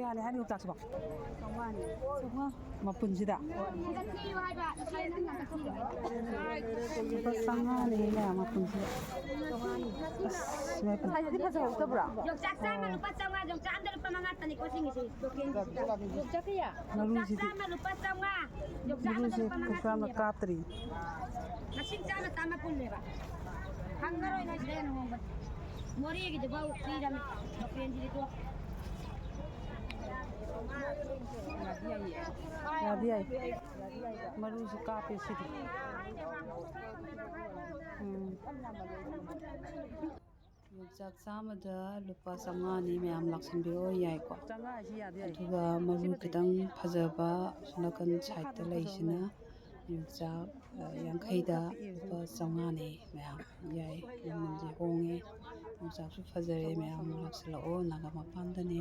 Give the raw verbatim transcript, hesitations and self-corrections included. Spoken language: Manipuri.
ꯀꯌꯥꯅꯤ ꯍꯥꯏꯅꯣ ꯌꯣꯡꯆꯥꯛꯁꯤꯕꯣ? ꯃꯄꯨꯟꯁꯤꯗ? ꯂꯨꯄꯥ ꯆꯥꯝꯃꯉꯥꯅꯦ ꯃꯌꯥꯝ, ꯃꯄꯨꯟꯁꯤꯗ꯫ ꯑꯁ, ꯃꯄꯨꯟ- ꯉꯁꯥꯏꯗꯨꯗꯤ ꯐꯖꯍꯧꯗꯕ꯭ꯔꯣ? ꯌꯣꯡꯆꯥꯛ ꯆꯥꯝꯃ ꯂꯨꯄꯥ ꯆꯥꯝꯃꯉꯥ, ꯌꯣꯡꯆꯥꯛ ꯑꯃꯗ ꯂꯨꯄꯥ ꯃꯉꯥ ꯇꯅꯤꯀꯣ ꯁꯤꯡꯉꯤꯁꯦ, ꯂꯣꯀꯦꯜꯒꯤꯁꯦ꯫ ꯌꯣꯡꯆꯥꯛ ꯀꯌꯥ? ꯌꯣꯡꯆꯥꯛ ꯃꯔꯨꯁꯤꯗꯤ, ꯆꯥꯝꯃ ꯂꯨꯄꯥ ꯆꯥꯝꯃꯉꯥ, ꯌꯣꯡꯆꯥꯛ ꯑꯃꯗ ꯃꯔꯨꯁꯦ ꯂꯨꯄꯥ ꯃꯉꯥ ꯀꯨꯟꯊ꯭ꯔꯥ ꯑꯃ ꯇꯅꯦꯕ꯫ ꯀꯥꯞꯇ꯭ꯔꯤ꯫ ꯃꯁꯤꯡ ꯆꯥꯝꯃ ꯆꯥꯝꯃ ꯄꯨꯜꯂꯦꯕ꯫ ꯐꯪꯉꯔꯣꯏ ꯅꯣꯏ ꯁꯤꯗ ꯍꯦꯟꯅ ꯍꯣꯡꯕ꯫ ꯃꯣꯔꯦꯒꯤꯗꯨꯐꯥꯎ ꯄꯤꯔꯝꯃꯤ꯫ ꯂꯣꯀꯦꯜꯒꯤꯗꯤ ꯇꯣꯛ꯫ ꯌꯥꯗꯤ ꯌꯥꯏꯌꯦ꯫ ꯃꯔꯨꯁꯨ ꯀꯥꯞꯄꯦ ꯁꯤꯗꯤ꯫ ꯎꯝ꯫ ꯌꯣꯡꯆꯥꯛ ꯆꯥꯝꯃꯗ ꯂꯨꯄꯥ ꯆꯥꯝꯃꯉꯥꯅꯤ꯫ ꯃꯌꯥꯝ ꯂꯥꯛꯁꯟꯕꯤꯔꯛꯑꯣ, ꯌꯥꯏꯀꯣ? ꯆꯥꯝꯃꯉꯥ ꯍꯥꯏꯁꯤ ꯌꯥꯗꯤ ꯌꯥꯏ꯫ ꯑꯗꯨꯒ ꯃꯔꯨ ꯈꯤꯇꯪ ꯐꯖꯕ ꯁꯣꯝ ꯅꯥꯀꯟ ꯁꯥꯏꯠꯇ ꯂꯩꯁꯤꯅ ꯌꯣꯡꯆꯥꯛ, ꯑ, ꯌꯥꯡꯈꯩꯗ ꯂꯨꯄꯥ ꯆꯥꯝꯃꯉꯥꯅꯤ꯫ ꯃꯌꯥꯝ ꯌꯥꯏ, ꯃꯃꯜꯁꯦ ꯍꯣꯡꯉꯦ꯫ ꯌꯣꯡꯆꯥꯛꯁꯨ ꯐꯖꯔꯦ, ꯃꯌꯥꯝ ꯂꯥꯛꯁꯤꯜꯂꯛꯑꯣ, ꯅꯥꯒꯥ ꯃꯄꯥꯟꯗꯅꯦ꯫